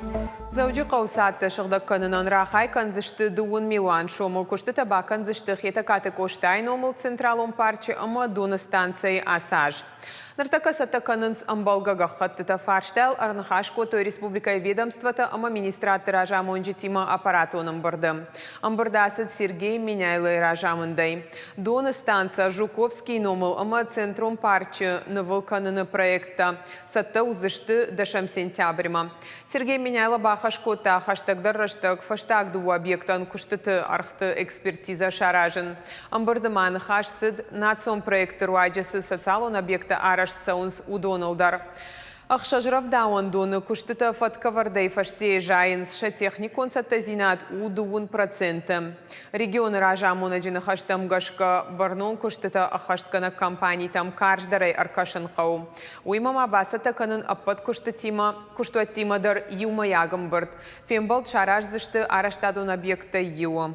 Дзӕуджыхъӕуы цадтӕ сыгъдӕг кӕнынӕн рахай кӕндзысты дыууын милуан сомы. Куыстытӕ бакӕндзысты Хетӕгкаты Къостайы номыл Централон парчы ӕмӕ Доны станцӕйы ацы аз. Ныртӕккӕ цӕттӕ кӕнынц ӕмбӕлгӕ гӕххӕттытӕ. Фарстайыл ӕрныхас кодтой республикӕйы ведомствотӕ ӕмӕ министрадты разамонджытимӕ аппаратон ӕмбырды. Ӕмбырд ацыд Сергей Меняйлойы разамындӕй. Доны станцӕ Жуковскийы номыл ӕмӕ Центрон парчы нывыл кӕныны проекттӕ цӕттӕ уыдзысты дӕсӕм сентябрьмӕ. Сергей Меняйло бахӕс кодта хӕстӕгдӕр рӕстӕг фӕстаг дыууӕ объектӕн куыстыты ӕргъты экспертизӕ саразын. Ӕмбырды ма ныхас цыд, национ проектты руаджы цы социалон объекттӕ арӕзт цӕуынц, уыдоныл дӕр. Ӕхсӕз рӕвдауӕндоны куыстытӕ фӕткӕвӕрдӕй фӕстейы зайынц, сӕ техникон цӕттӕдзинад у 2%. Регионы разамонӕджы ныхӕстӕм гӕсгӕ, бӕрнон куыстытӕ ӕххӕстгӕнӕг компанитӕм карздӕрӕй ӕркӕсын хъӕуы. Уыимӕ ма бацӕттӕ кӕнын ӕппӕт куыстытимӕ, куыстуӕттимӕ дӕр иумӕйаг ӕмбырд. Фембӕлд сараздзысты арӕзтадон объекттӕй иуы.